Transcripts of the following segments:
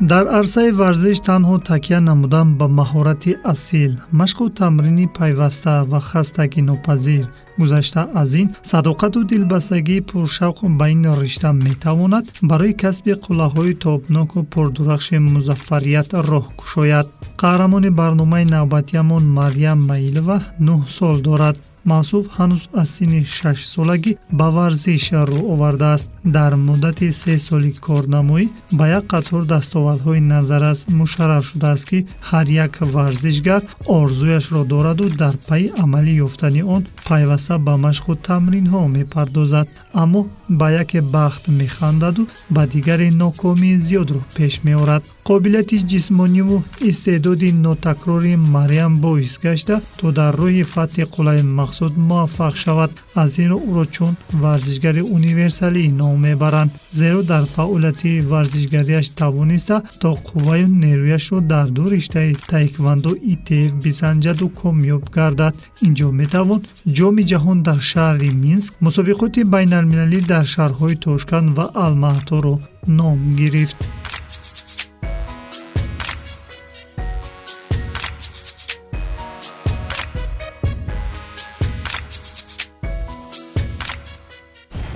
Дар арсаи варзиш танҳо такя намудан ба маҳорати асил, машқу тамрини пайваста ва хастагинопазир, гузашта аз ин, садоқату дилбастагии пуршавқ ба ин ришта метавонад барои касби қуллаҳои тобноку пурдурахши музаффарият роҳ кушояд. Қаҳрамони барномаи навбатиямон Марьям Маилова 9 сол дорад. Мавсуф ҳанӯз аз синни 6-солагӣ ба варзиш рӯ овардааст. Дар муддати 3 соли корнамоӣ ба як қатор дастовардҳои назаррас мушарраф шудааст, ки ҳар як варзишгар орзуяшро дораду дар пайи амалӣ ёфтани он пайваста ба машқу тамринҳо мепардозад. Аммо ба яке бахт механдаду ба дигаре нокомии зиёдро пеш меорад. Қобилияти ҷисмониву истеъдоди нотакрори Марьям боис гашта, то дар роҳи фатҳи қуллаи мақсуд муваффақ шавад. Аз ин рӯ ӯро чун варзишгари универсалӣ ном мебаранд, зеро дар фаъолияти варзишгариаш тавониста, то қувваю нерӯяшро дар ду риштаи таеквондо ИТФ бисанҷаду комёб гардад. Инҷо метавон Ҷоми ҷаҳон дар шаҳри Минск, мусобиқоти байналмилалӣ дар шаҳрҳои Тошканд ва Алмааторо ном гирифт.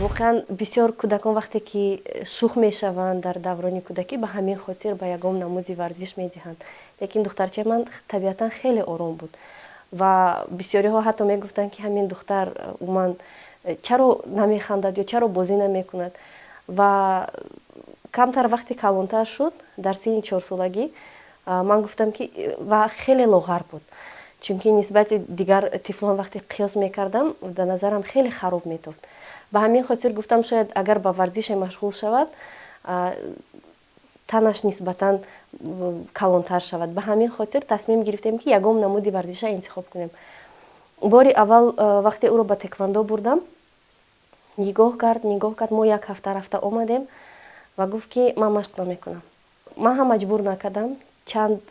Воқеан, бисёр кӯдакон, вақте ки шӯх мешаванд дар даврони кӯдакӣ, ба ҳамин хотир ба ягон намуди варзиш медиҳанд. Лекин духтарчаи ман табиатан хеле ором буд ва бисёриҳо ҳатто мегуфтанд, ки ҳамин духтар умуман чаро намехандад ё чаро бозӣ намекунад. Ва камтар вақте калонтар шуд, дар синни 4-солагӣ, ман гуфтам ки, ва хеле лоғар буд, чунки нисбати дигар тифлон вақте қиёс мекардам, дар назарам хеле хароб метофт. Ба ҳамин хотир гуфтам, шояд агар ба варзише машғул шавад, танаш нисбатан калонтар шавад. Ба ҳамин хотир тасмим гирифтем, ки ягон намуди варзиша интихоб кунем. Бори аввал вақте ӯро ба теквандо бурдам, нигоҳ кард, нигоҳ кард. Мо як ҳафта рафта омадем ва гуфт, ки ман машқ намекунам. Ман ҳам маҷбур накардам. Чанд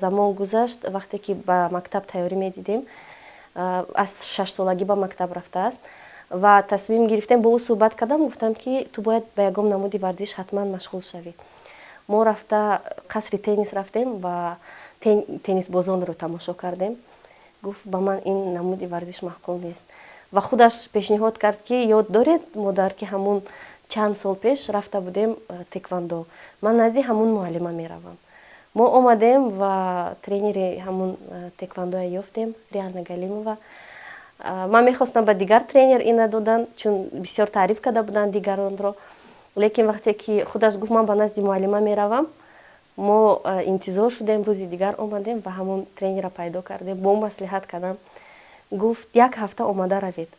замон гузашт, вақте ки ба мактаб тайёрӣ медидем, аз 6-солагӣ ба мактаб рафтааст, ва тасмим гирифтем, бо ӯ суҳбат кардам, гуфтам, ки ту бояд ба ягон намуди варзиш ҳатман машғул шавӣ. Мо рафта қасри теннис рафтем ва теннисбозонро тамошо кардем. Гуфт, ба ман ин намуди варзиш маъқул нест. Ва худаш пешниҳод кард, ки ёд доред, модар, ки ҳамун чанд сол пеш рафта будем теквандо, ман назди ҳамун муаллима меравам. Мо омадем ва тренери ҳамун теквандоя ёфтем, Риана Галимова. Ман мехостам ба дигар тренер ина додан, чун бисёр таъриф карда буданд дигаронро. Лекин вақте ки худаш гуфт, ман ба назди муаллима меравам, мо интизор шудем, рӯзи дигар омадем ва ҳамун тренера пайдо кардем, бо маслиҳат кардам. Гуфт, як ҳафта омада равед,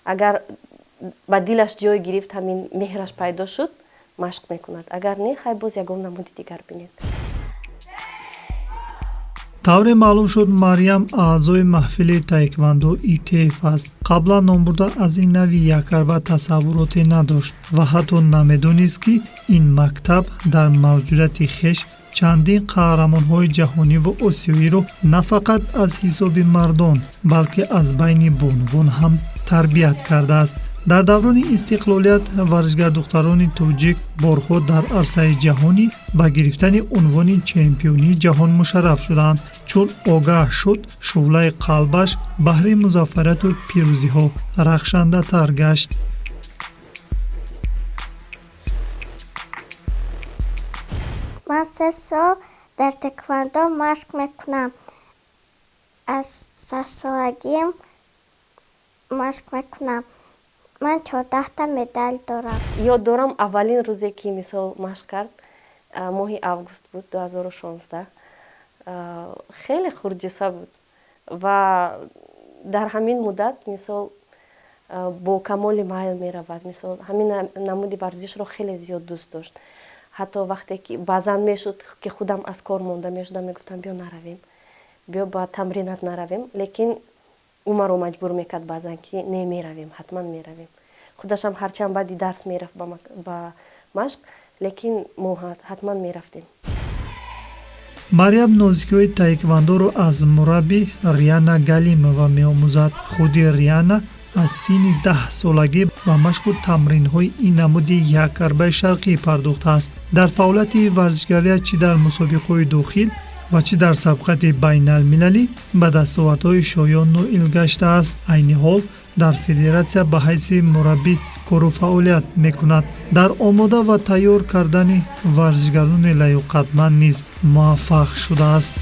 агар ба дилаш ҷой гирифт, ҳамин меҳраш пайдо шуд, машқ мекунад, агар не, хай, боз ягон намуди дигар бинед. Тавре маълум шуд, Марьям аъзои маҳфили таеквандо ИТФ аст. Қаблан номбурда аз ин нави якарба тасаввуроте надошт ва ҳатто намедонист, ки ин мактаб дар мавҷудияти хеш чандин қаҳрамонҳои ҷаҳониву осиёиро на фақат аз ҳисоби мардон, балки аз байни бонувон ҳам тарбият кардааст. Дар даврони истиқлолият варзишгардухтарони тоҷик борҳо дар арсаи ҷаҳонӣ ба гирифтани унвони чемпионии ҷаҳон мушарраф шуданд. Чун огаҳ шуд, шӯълаи қалбаш баҳри музаффарияту пирӯзиҳо рахшандатар гашт. Ман 3 сол дар тэквондо машқ мекунам. Аз 6-солагиам машқ мекунам. Ман 14-та медал дорам. Ёд дорам, аввалин рӯзе ки, мисол, машқ кард, моҳи август буд, 2016, хеле хурдҷуса буд ва дар ҳамин муддат, мисол, бо камоли майл меравад. Мисол, ҳамин намуди варзишро хеле зиёд дӯст дошт. Ҳатто вақте ки баъзан мешуд, ки худам аз кор монда мешудам, мегуфтам, биё наравем, биё ба тамринат наравем. Лекин ӯ маро маҷбур мекард баъзан, ки не, меравем, ҳатман меравем. Худашам ҳарчанд баъди дарс мерафт ба машқ, лекин мо ҳатман мерафтем. Марьям нозикиҳои таеквандоро аз мураббӣ Риана Галимова меомӯзад. Худи Риана аз синни 10-солагӣ ба машқу тамринҳои ин намуди як арбаи шарқӣ пардохтааст. Дар фаъолияти варзишгария чӣ дар мусобиқаҳои дохил ва чӣ дар сабқати байналмилалӣ ба дастовардҳои шоён ноил гаштааст. Айни ҳол дар федератсия ба ҳайси мураббӣ кору фаъолият мекунад. Дар омода ва тайёр кардани варзишгарони лаёқатманд низ муваффақ шудааст.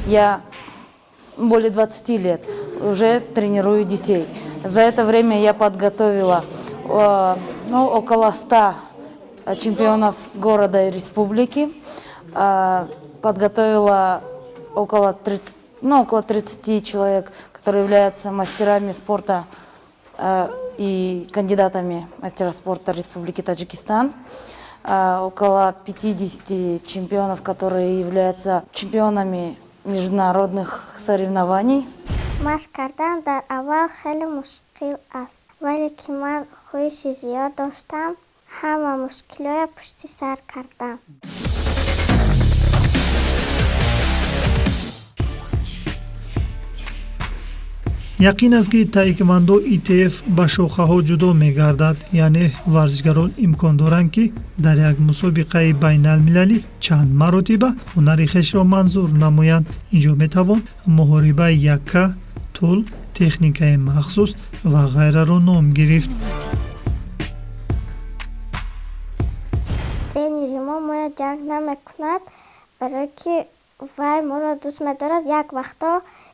Я более 20 лет уже тренирую детей. За это время я подготовила ну, около 100 чемпионов города и республики. Подготовила около 30, ну, около 30 человек, которые являются мастерами спорта и кандидатами мастера спорта Республики Таджикистан. Около 50 чемпионов, которые являются чемпионами международных соревнований. Машқ кардан дар аввал хеле мушкил аст, вале ки ман хоҳиши зиёд доштам, ҳама мушкилиҳоя пушти сар кардам. Яқин аст, ки таеквондо ИТФ ба шохаҳо ҷудо мегардад, яъне варзишгарон имкон доранд, ки дар як мусобиқаи байналмилалӣ чанд маротиба ҳунари хешро манзур намоянд. Инҷо метавон муҳорибаи якка, тӯл, техникаи махсус ва ғайраро ном гирифт. Тренери мо моро ҷанг намекунад, барое ки вай моро дӯст медорад. Як вақтҳо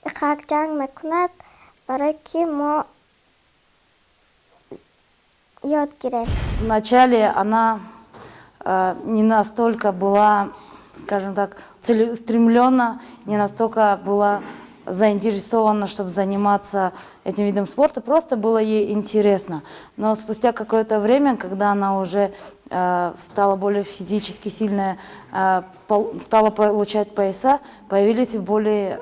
иқак ҷанг мекунад, барое ки мо ёд гирем. Вначале она не настолько была, скажем так, целеустремлена, не настолько была заинтересована, чтобы заниматься этим видом спорта, просто было ей интересно. Но спустя какое-то время, когда она уже стала более физически сильная, стала получать пояса, появились более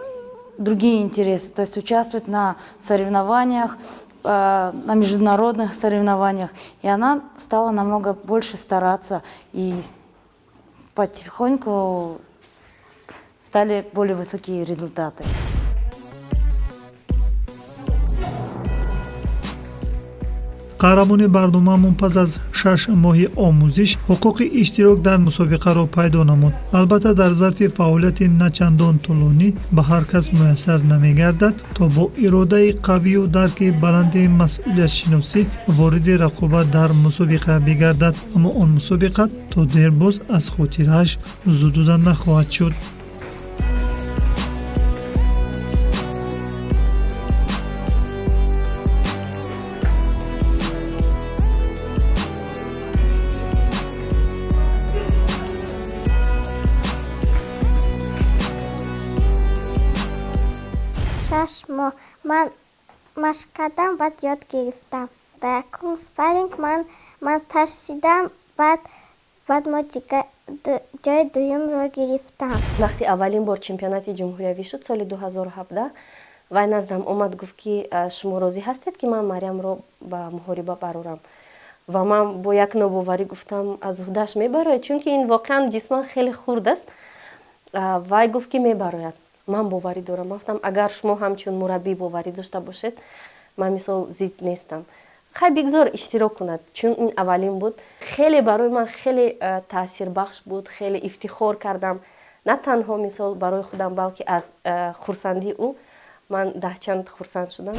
другие интересы, то есть участвовать на соревнованиях, на международных соревнованиях. И она стала намного больше стараться, и потихоньку стали более высокие результаты. Қаҳрамони барномаамон пас аз 6 моҳи омӯзиш ҳуқуқи иштирок дар мусобиқаро пайдо намуд. Албатта, дар зарфи фаъолияти начандон тӯлонӣ ба ҳар кас муяссар намегардад, то бо иродаи қавию дарки баланди масъулиятшиносӣ вориди рақобат дар мусобиқа бигардад, аммо он мусобиқа то дербоз аз хотирааш зудуда нахоҳад шуд. 6 моҳ ман машқ кардам, баъд ёд гирифтам. Дар якум спарринг ман тарсидам, баъд мо ҷои дуюмро гирифтам. Вақти аввалин бор чемпионати ҷумҳуриявӣ шуд, соли 2017, вай наздам омад, гуфт, ки шумо розӣ ҳастед, ки ман Марьямро ба муҳориба барорам? Ва ман бо як нобоварӣ гуфтам: аз уҳдаш мебарояд? Чунки ин воқеан ҷисман хеле хурд аст. Вай гуфт, ки мебарояд, ман боварӣ дорам. Ман гуфтам: агар шумо ҳамчун мураббӣ боварӣ дошта бошед, ман мисол зид нестам, хай, бигзор иштирок кунад. Чун ин аввалин буд, хеле барои ман хеле таъсирбахш буд, хеле ифтихор кардам, на танҳо мисол барои худам, балки аз хурсандии ӯ ман даҳчанд хурсанд шудам.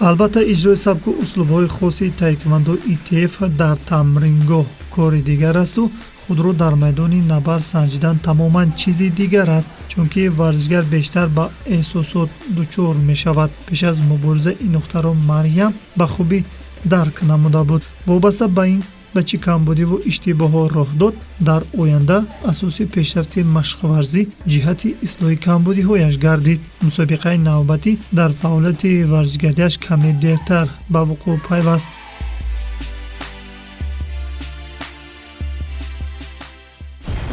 Албатта, иҷрои сабку услубҳои хоси таеквондо ИТФ дар тамрингоҳ кори дигар асту худро дар майдони набард санҷидан тамоман чизи дигар аст, чунки варзишгар бештар ба эҳсосот дучор мешавад. Пеш аз мубориза ин нуқтаро Марьям ба хубӣ дарк намуда буд. Вобаста ба ин, ба чӣ камбудиву иштибоҳҳо роҳ дод, дар оянда асоси пешрафти машқварзӣ ҷиҳати ислоҳи камбудиҳояш гардид. Мусобиқаи навбатӣ дар фаъолияти варзишгариаш каме дертар ба вуқӯъ пайваст.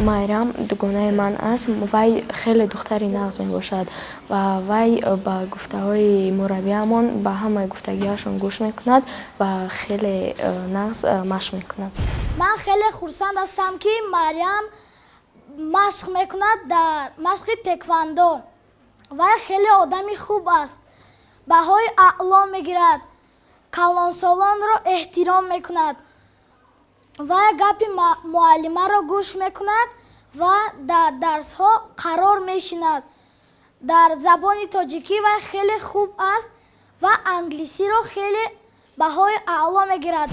Майрам дугонаи ман аст. Вай хеле духтари нағз мебошад ва вай ба гуфтаҳои мураббиамон, ба ҳамаи гуфтагиҳояшон гӯш мекунад ва хеле нағз машқ мекунад. Ман хеле хурсанд ҳастам, ки Марьям Машқ мекунад дар машқи теквандо. Вай хеле одами хуб аст, баҳои аъло мегирад, калонсолонро эҳтиром мекунад. Вай гапи муаллимаро гӯш мекунад ва дар дарсҳо қарор мешинад. Дар забони тоҷикӣ вай хеле хуб аст ва англисиро хеле баҳои аъло мегирад.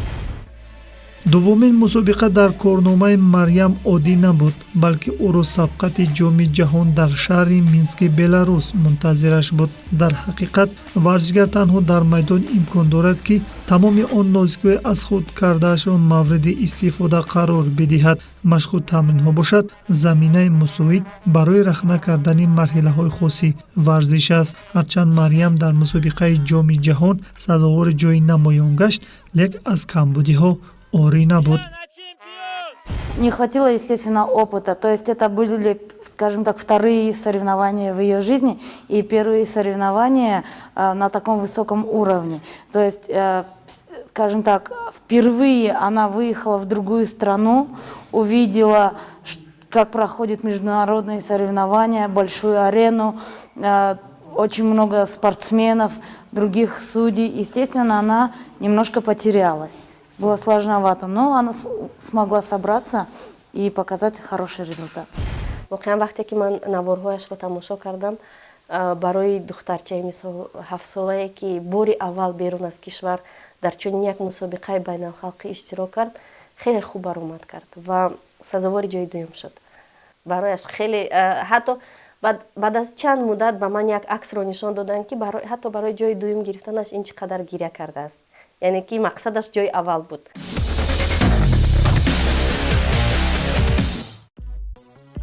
Дуввумин мусобиқа дар корномаи Марьям оддӣ набуд, балки ӯро сабқати Ҷоми ҷаҳон дар шаҳри Мински Беларус мунтазираш буд. Дар ҳақиқат варзишгар танҳо дар майдон имкон дорад, ки тамоми он нозикиҳои аз худ кардаашро мавриди истифода қарор бидиҳад. Машқу тамринҳо бошад заминаи мусоид барои рахна кардани марҳилаҳои хоси варзиш аст. Ҳарчанд Марьям дар мусобиқаи Ҷоми ҷаҳон сазовори ҷои намоён гашт, лек аз камбудиҳо орӣ набуд. Не хватило, естественно, опыта. То есть это были, скажем так, вторые соревнования в ее жизни и первые соревнования на таком высоком уровне. То есть, скажем так, впервые она выехала в другую страну, увидела, как проходят международные соревнования, большую арену, очень много спортсменов, других судей. Естественно, она немножко потерялась. Было сложновато, но она смогла собраться и показать хороший результат. Воқеан, вақте ки ман наворҳояшро тамошо кардам, барои духтарчаи мисол 7-солае, ки бори аввал берун аз кишвар дар чунин як мусобиқаи байналхалқӣ иштирок кард, хеле хуб баромад кард ва сазовори ҷои дуюм шуд. Барояш хеле, ҳатто баъд аз чанд муддат ба ман як аксро нишон доданд, ки ҳатто барои ҷои дуюм гирифтанаш ин чӣ қадар гиря кардааст, яъне ки мақсадаш ҷои аввал буд.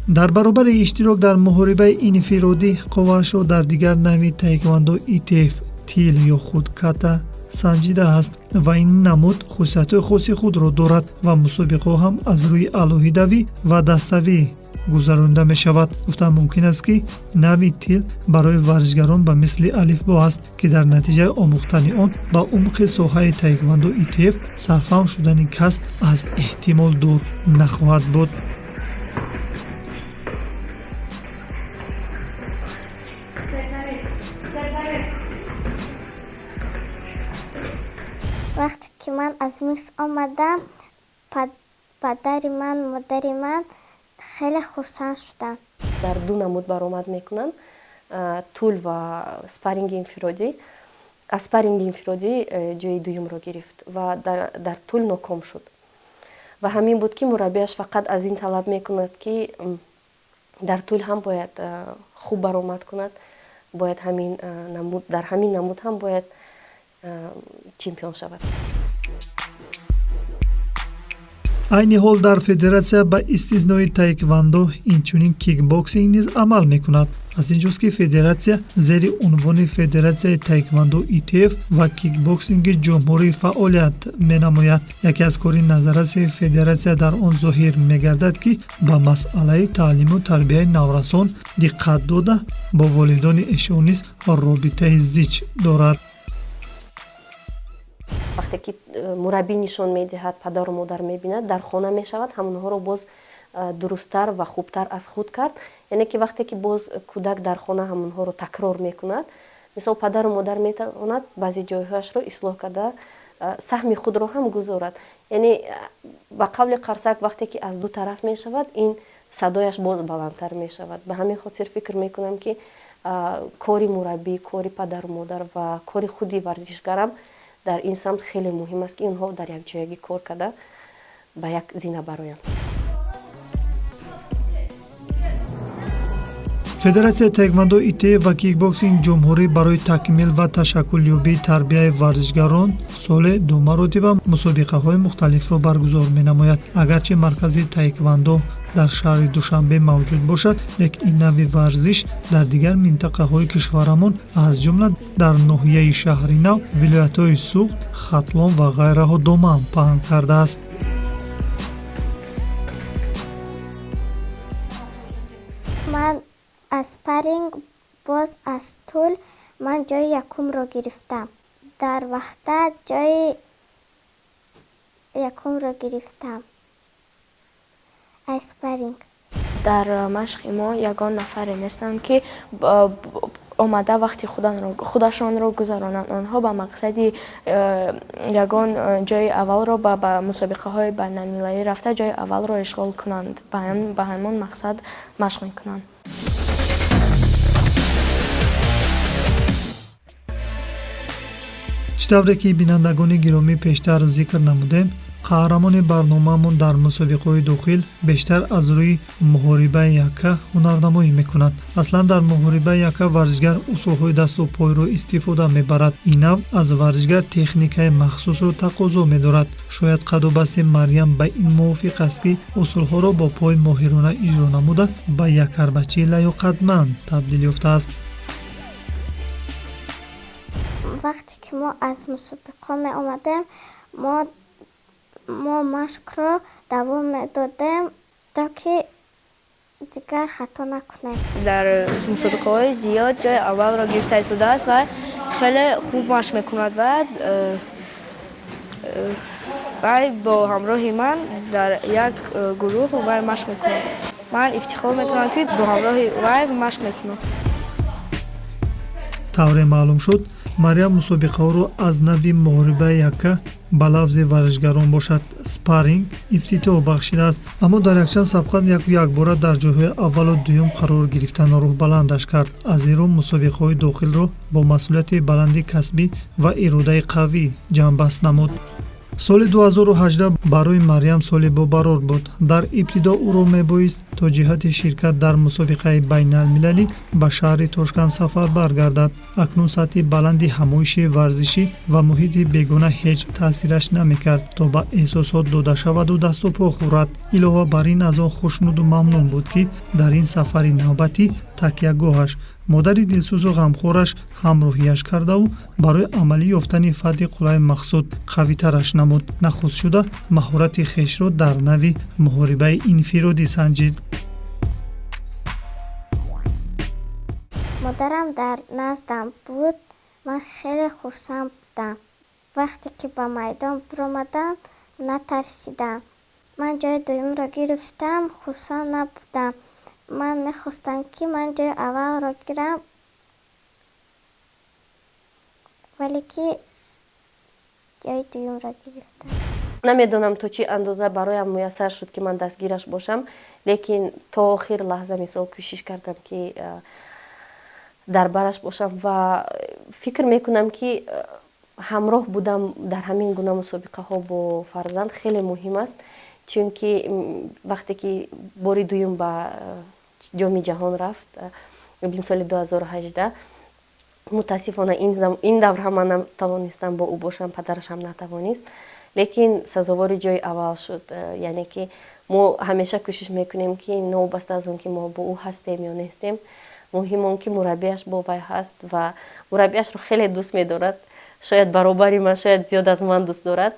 Дар баробари иштирок дар муҳорибаи инфиродӣ, қувваашро дар дигар навъи таеквондо ИТФ, тил ё худ ката санҷидааст ва ин намуд хусусиятҳои хоси худро дорад ва мусобиқаҳо ҳам аз рӯи алоҳидавӣ ва даставӣ гузаронида мешавад. Гуфтан мумкин аст, ки навъи тил барои варзишгарон ба мисли алифбо аст, ки дар натиҷаи омӯхтани он ба умқи соҳаи таеквондо ИТФ сарфаҳм шудани кас аз эҳтимол дур нахоҳад буд. Вақте ки ман аз Минск омадам, падари ман, модари ман хеле хурсанд шуданд. Дар ду намуд баромад мекунанд, тӯл ва спарринги инфиродӣ. Аз спарринги инфиродӣ ҷои дуюмро гирифт ва дар тӯл ноком шуд. Ва ҳамин буд, ки мураббиаш фақат аз ин талаб мекунад, ки дар тӯл ҳам бояд хуб баромад кунад, бояд ҳамин намуд, дар ҳамин намуд ҳам бояд чемпион шавад. Айни ҳол дар федератсия ба истиснои таеквондо инчунин кикбоксинг низ амал мекунад. Аз ин ҷост, ки федератсия зери унвони Федератсияи таеквондо ИТФ ва кикбоксинги ҷумҳурӣ фаъолият менамояд. Яке аз кори назарраси федератсия дар он зоҳир мегардад, ки ба масъалаи таълиму тарбияи наврасон диққат дода, бо волидони эшон низ робитаи зич дорад. Вақте ки мураббӣ нишон медиҳад, падару модар мебинад, дар хона мешавад ҳамонҳоро боз дурусттар ва хубтар аз худ кард. Яъне ки вақте ки боз кӯдак дар хона ҳамонҳоро такрор мекунад, мисол, падару модар метавонад баъзе ҷойҳояшро ислоҳ карда, саҳми худро ҳам гузорад. Яъне, ба қавли қарсак, вақте ки аз ду тараф мешавад, ин садояш боз баландтар мешавад. Ба ҳамин хотир фикр мекунам, ки кори мураббӣ, кори падару модар ва кори худи варзишгарам дар ин самт хеле муҳим аст, ки инҳо дар якҷоягӣ кор карда, ба як зина бароянд. Федератсияи таеквондо ИТФ ва кикбоксинг ҷумҳурӣ барои такмил ва ташаккулёбии тарбияи варзишгарон соле ду маротиба мусобиқаҳои мухталифро баргузор менамояд. Агарчи маркази таеквондо дар шаҳри Душанбе мавҷуд бошад, лек ин навъи варзиш дар дигар минтақаҳои кишварамон, аз ҷумла дар ноҳияи Шаҳри Нав, вилоятҳои Суғд, Хатлон ва ғайраҳо доман паҳн кардааст. Ман аз спарринг, боз аз тӯл ман ҷои якумро гирифтам. Дар Ваҳдат ҷои якумро гирифтам аз спарринг. Дар машқи мо ягон нафаре нестанд, ки омада вақти худашонро гузаронанд. Онҳо ба мақсади ягон ҷои аввалро ба мусобиқаҳои байналмилалӣ рафта ҷои аввалро ишғол кунанд, ба ҳамон мақсад машқ мекунанд. Чӣ тавре ки, бинандагони гиромӣ, пештар зикр намудем, қаҳрамони барномаамон дар мусобиқаҳои дохил бештар аз рӯи муҳорибаи якка ҳунарнамоӣ мекунад. Аслан дар муҳорибаи якка варзишгар усулҳои дасту пойро истифода мебарад. Ин навъ аз варзишгар техникаи махсусро тақозо медорад. Шояд қаду басти Марьям ба ин мувофиқ аст, ки усулҳоро бо пой моҳирона иҷро намуда, ба якарбачии лаёқатманд табдил ёфтааст. Вақте ки мо аз мусобиқа меомадем, мо машқро давом медодем, то ки дигар хато накунем. Дар мусобиқаҳои зиёд ҷои аввалро гирифта истодааст ва хеле хуб машқ мекунад ва вай бо ҳамроҳи ман дар як гурӯҳ вай машқ мекунад. Ман ифтихор мекунам, ки бо ҳамроҳи вай машқ мекунам. Тавре маълум шуд, Марьям мусобиқаҳоро аз навъи муҳорибаи якка, ба лафзи варзишгарон бошад, спарринг, ифтитоҳ бахшидааст. Аммо дар якчанд сабқат яку якбора дар ҷойҳои аввалу дуюм қарор гирифтан рӯҳбаландаш кард. Аз ин рӯ мусобиқаҳои дохилро бо масъулияти баланди касбӣ ва иродаи қавӣ ҷамъбаст намуд. Соли 2018 барои Марьям соли бобарор буд. Дар ибтидо ӯро мебоист то ҷиҳати ширкат дар мусобиқаи байналмилалӣ ба шаҳри Тошканд сафар баргардад. Акнун сатҳи баланди ҳамоиши варзишӣ ва муҳити бегона ҳеҷ таъсираш намекард, то ба эҳсосот дода шаваду дасту по хӯрад. Илова бар ин, аз он хушнуду мамнун буд, ки дар ин сафари навбатӣ такягоҳаш, модари дилсӯзу ғамхораш, ҳамроҳияш кардаву барои амалӣ ёфтани фатҳи қуллаи мақсуд қавитараш намуд. Нахуст шуда маҳорати хешро дар навъи муҳорибаи инфиродӣ санҷид. Модарам дар наздам буд, ман хеле хурсанд будам. Вақте ки ба майдон биромадам, натарсидам. Ман ҷои дуюмро гирифтам, хурсанд набудам. Ман мехостам, ки ман ҷои аввалро гирам, вале ки ҷои дуюмро гирифтам. Намедонам, то чӣ андоза бароям муяссар шуд, ки ман дастгираш бошам, лекин то охир лаҳза, мисол, кӯшиш кардам, ки дар бараш бошам ва фикр мекунам, ки ҳамроҳ будам дар ҳамин гуна мусобиқаҳо бо фарзанд хеле муҳим аст, чунки вақте ки бори дуюм ба Ҷоми ҷаҳон рафт, соли 2018, мутаассифона, ин давр ҳам ман натавонистам бо ӯ бошам, падарашам натавонист, лекин сазовори ҷои аввал шуд. Яъне ки мо ҳамеша кӯшиш мекунем, ки новобаста аз он ки мо бо ӯ ҳастем ё нестем, муҳим он ки мураббиаш бо вай ҳаст ва мураббиашро хеле дӯст медорад, шояд баробари ман, шояд зиёд аз ман дӯст дорад.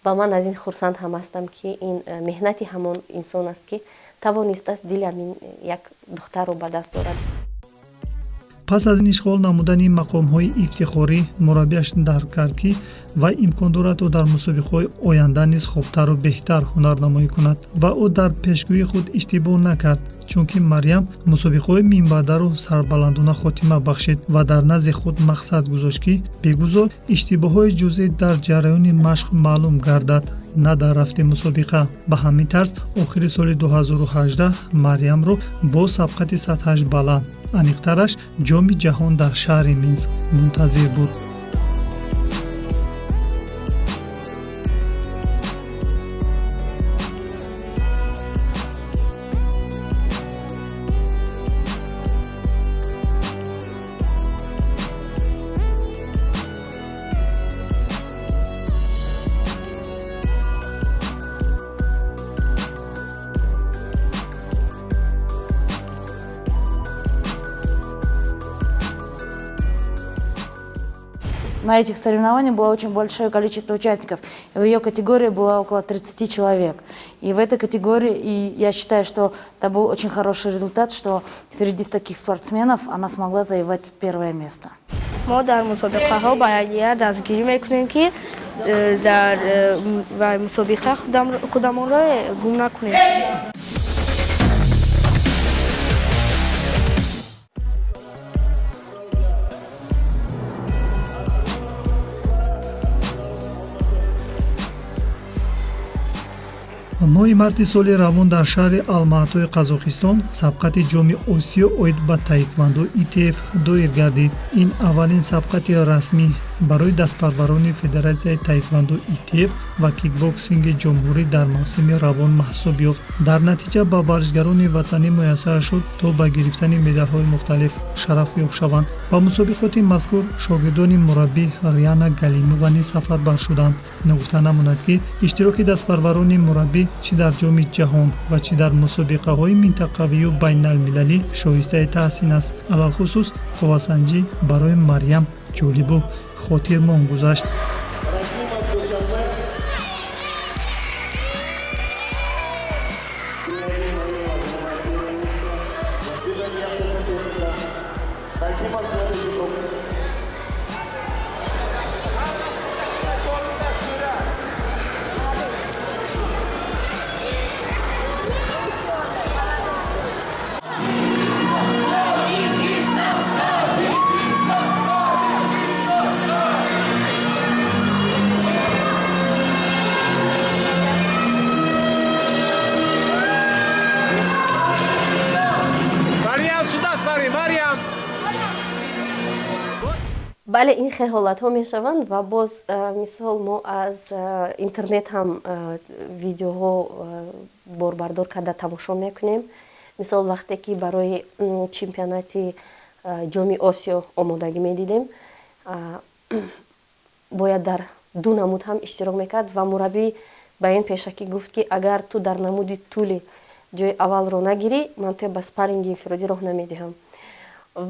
Ва ман аз ин хурсанд ҳам ҳастам, ки ин меҳнати ҳамон инсон аст, ки тавонистааст дили ҳамин як духтарро ба даст дорад. Пас аз ишғол намудани мақомҳои ифтихорӣ, мураббиаш дарк кард, ки вай имкон дорад, то дар мусобиқаҳои оянда низ хубтару беҳтар ҳунарнамоӣ кунад. Ва ӯ дар пешгӯии худ иштибоҳ накард, чунки Марьям мусобиқаҳои минбаъдаро сарбаландона хотима бахшид ва дар назди худ мақсад гузошт, ки бегузор иштибоҳҳои ҷузъӣ дар ҷараёни машқ маълум гардад, на дар рафти мусобиқа. Ба ҳамин тарз охири соли 2018 Марьямро бо сабқати сатҳаш баланд, аниқтараш Ҷоми ҷаҳон дар шаҳри Минск, мунтазир буд. На этих соревнованиях было очень большое количество участников. В ее категории было около 30 человек. И в этой категории, и я считаю, что это был очень хороший результат, что среди таких спортсменов она смогла завоевать первое место. Мо дар мусобиқаҳо ба якдигар дастгирӣ мекунем, ки дар мусобиқа худамонро гум накунем. Моҳи марти соли равон дар шаҳри Алмаатои Қазоқистон сабқати Ҷоми Осиё оид ба таеквондо ИТФ доир гардид. Ин аввалин сабқати расмӣ барои дастпарварони Федератсияи таеквондо ИТФ ва кикбоксинги ҷумҳурӣ дар мавсими равон маҳсуб ёфт. Дар натиҷа ба варзишгарони ватанӣ муяссар шуд, то ба гирифтани медалҳои мухталиф шарафёб шаванд. Ба мусобиқоти мазкур шогирдони мураббӣ Риана Галимова низ сафарбар шуданд. Нагуфта намонад, ки иштироки дастпарварони мураббӣ чӣ дар Ҷоми ҷаҳон ва чӣ дар мусобиқаҳои минтақавию байналмилалӣ шоистаи таҳсин аст. Алалхусус қуввасанҷӣ барои Марьям ҷолибу хотирмон гузашт. Бале, ин хел ҳолатҳо мешаванд ва боз, мисол, мо аз интернет ҳам видеоҳо борбардор карда тамошо мекунем. Мисол, вақте ки барои чемпионати Ҷоми Осиё омодагӣ медидем, бояд дар ду намуд ҳам иштирок мекард ва мураббӣ ба ин пешакӣ гуфт, ки агар ту дар намуди тӯли ҷои аввалро нагирӣ, ман туя ба спарринги инфиродӣ роҳ намедиҳам.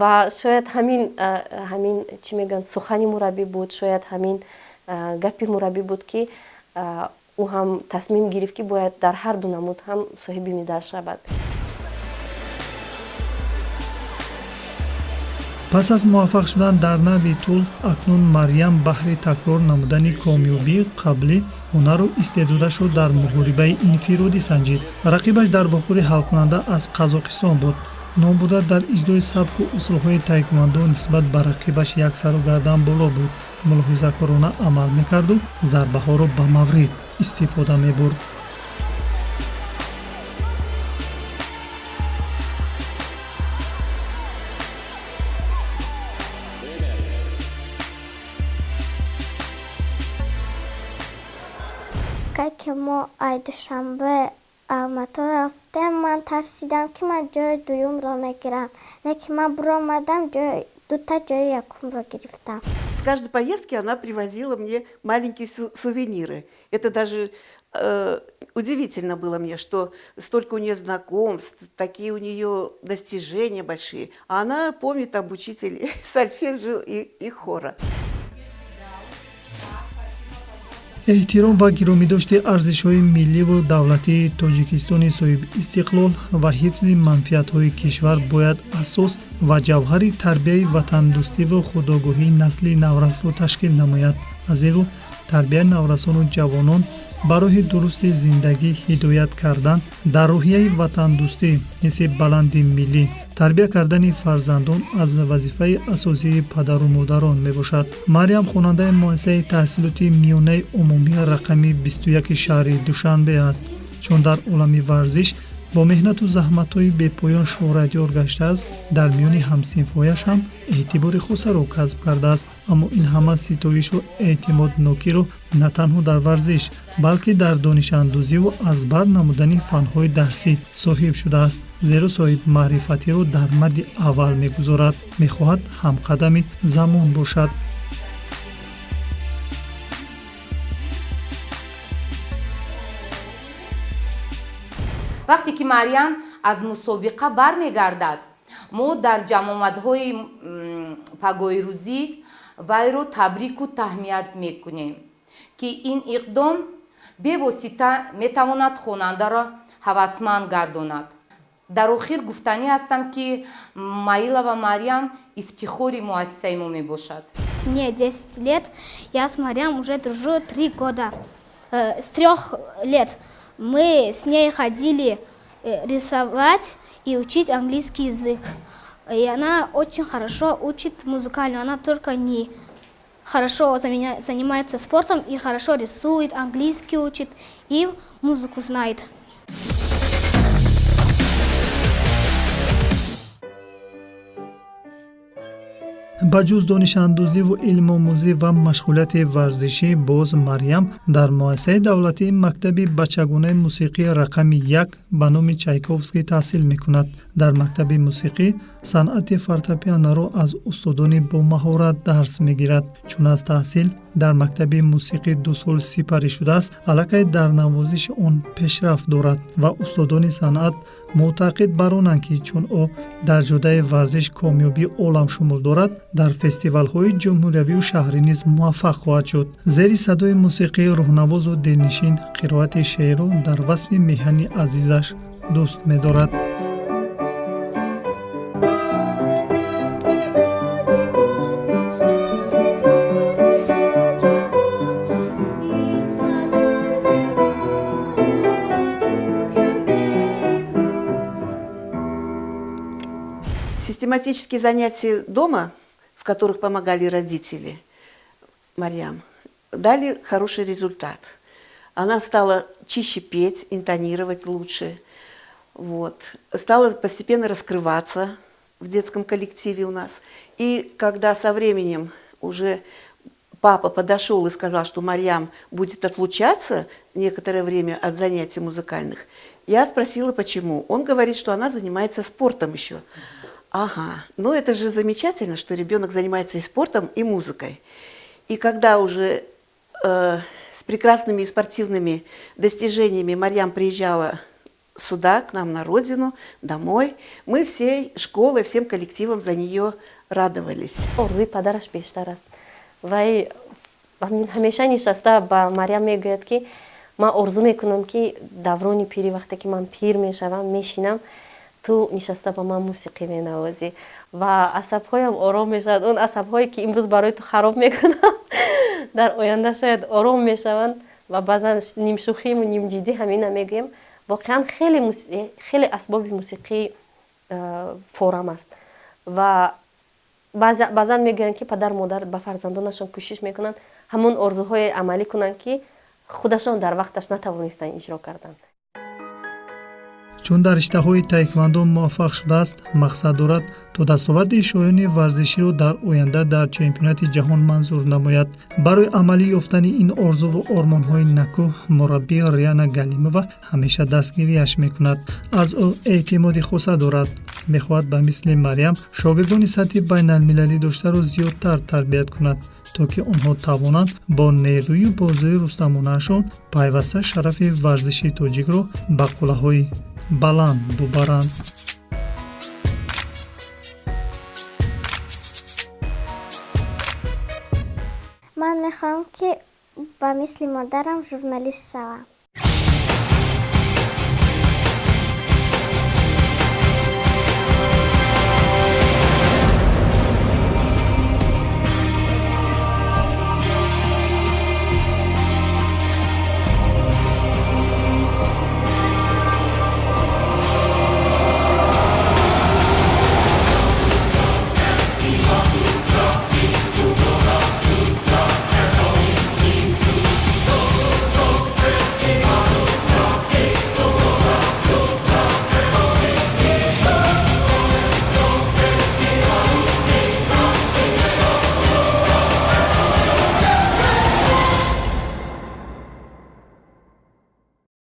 Ва шояд ҳамин, чӣ мегӯянд, сухани мураббӣ буд, шояд ҳамин гапи мураббӣ буд, ки ӯ ҳам тасмим гирифт, ки бояд дар ҳар ду намуд ҳам соҳиби медал шавад. Пас аз муваффақ шудан дар навъи тӯл, акнун Марьям баҳри такрор намудани комёбии қаблӣ ҳунару истеъдодашро дар муҳорибаи инфиродӣ санҷид. Рақибаш дар вохӯри ҳалкунанда аз Қазоқистон буд. Номбурда дар иҷрои сабку усулҳои таеквондо нисбат ба рақибаш як сару гардан боло буд, мулоҳизакорона амал мекарду зарбаҳоро ба маврид истифода мебурд. Ки мо ай Душанбе Алмато рафтем, ман тарсидам, ки ман ҷои дуюмро мегирам. Не ки ман буромадам, дута ҷои якумро гирифтам. С каждой поездки она привозила мне маленькие сувениры. Это даже удивительно было мне, что столько у нее знакомств, такие у нее достижения большие. А она помнит об учителе сольфеджио и хора. Эҳтиром ва гиромидошти арзишҳои милливу давлатии Тоҷикистони соҳибистиқлол ва ҳифзи манфиатҳои кишвар бояд асос ва ҷавҳари тарбияи ватандӯстиву худогоҳии насли наврасро ташкил намояд. Аз ин рӯ, тарбияи наврасону ҷавонон ба роҳи дурусти зиндагӣ ҳидоят кардан дар рӯҳияи ватандӯстӣ, ҳисси баланди миллӣ, тарбия кардани фарзандон аз вазифаи асосии падару модарон мебошад. Марьям хонандаи муассисаи таҳсилоти миёнаи умумии рақами 21 шаҳри Душанбе аст. Чун дар олами варзиш бо меҳнату заҳматҳои бепоён шӯҳратёр гаштааст, дар миёни ҳамсинфҳояш ҳам эътибори хосаро касб кардааст. Аммо ин ҳама ситоишу эътимоднокиро на танҳо дар варзиш, балки дар донишандӯзиву аз бар намудани фанҳои дарсӣ соҳиб шудааст, зеро соҳибмаърифатиро дар мадди аввал мегузорад, мехоҳад ҳамқадами замон бошад. Вақте ки Марьям аз мусобиқа бармегардад, мо дар ҷамъомадҳои пагоҳирӯзӣ вайро табрику таҳмият мекунем, ки ин иқдом бевосита метавонад хонандаро ҳавасманд гардонад. Дар охир гуфтанӣ ҳастам, ки Маилова Марьям ифтихори муассисаи мо мебошад. Мне 10 лет, я с Марьям уже дружу 3 года. С 3 лет мы с ней ходили рисовать и учить английский язык. И она очень хорошо учит музыкальную. Она только не хорошо занимается спортом и хорошо рисует, английский учит и музыку знает. Ба ҷуз донишандӯзиву илмомӯзӣ ва машғулияти варзишӣ, боз Марьям дар муассисаи давлатии мактаби бачагонаи мусиқии рақами 1 ба номи Чайковский таҳсил мекунад. Дар мактаби мусиқӣ санъати фортепианоро аз устодони бомаҳорат дарс мегирад. Чун аз таҳсил дар мактаби мусиқӣ 2 сол сипарӣ шудааст, аллакай дар навозиши он пешрафт дорад ва устодони санъат мӯътақид бар онанд, ки чун ӯ дар ҷодаи варзиш комёбии оламшумул дорад, дар фестивалҳои ҷумҳуриявию шаҳрӣ низ муваффақ хоҳад шуд. Зери садои мусиқии рӯҳнавозу дилнишин қироати шеърро дар васфи меҳани азизаш дӯст медорад. Систематические занятия дома, в которых помогали родители Марьям, дали хороший результат. Она стала чище петь, интонировать лучше. Вот. Стала постепенно раскрываться в детском коллективе у нас. И когда со временем уже папа подошел и сказал, что Марьям будет отлучаться некоторое время от занятий музыкальных, я спросила, почему. Он говорит, что она занимается спортом еще. Ага, ну это же замечательно, что ребенок занимается и спортом, и музыкой. И когда уже с прекрасными спортивными достижениями Марьям приезжала сюда, к нам на родину, домой, мы всей школой, всем коллективом за нее радовались. Орзуи падараш бештар аст. Вай ҳамеша нишаста ба Марьям мегӯяд, ки ман орзу мекунам, ки даврони пирӣ, вақте ки ман пир мешавам, мешинам, ту нишаста ба ман мусиқӣ менавозӣ ва асабҳоям ором мешавад. Он асабҳое, ки имрӯз барои ту хароб мекунам, дар оянда шояд ором мешаванд. Ва баъзан нимшӯхиму нимҷиддӣ ҳамина мегӯем. Воқеан хеле асбоби мусиқӣ форам аст ва баъзан мегӯянд, ки падару модар ба фарзандонашон кӯшиш мекунанд ҳамон орзуҳое амалӣ кунанд, ки худашон дар вақташ натавонистанд иҷро карданд. Чун дар риштаҳои таеквондо муваффақ шудааст, мақсад дорад то дастоварди шоёни варзиширо дар оянда дар чемпионати ҷаҳон манзур намояд. Барои амалӣ ёфтани ин орзуву ормонҳои накӯ мураббӣ Риана Галимова ҳамеша дастгириаш мекунад. Аз ӯ эътимоди хоса дорад. Мехоҳад ба мисли Марьям шогирдони сатҳи байналмилалӣ доштаро зиёдтар тарбият кунад, то ки онҳо тавонанд бо нерӯю бозуи рустамонаашон пайваста шарафи варзиши тоҷикро ба қуллаҳои баланд бубаранд. Ман мехоҳам, ки ба мисли модарам журналист шавам.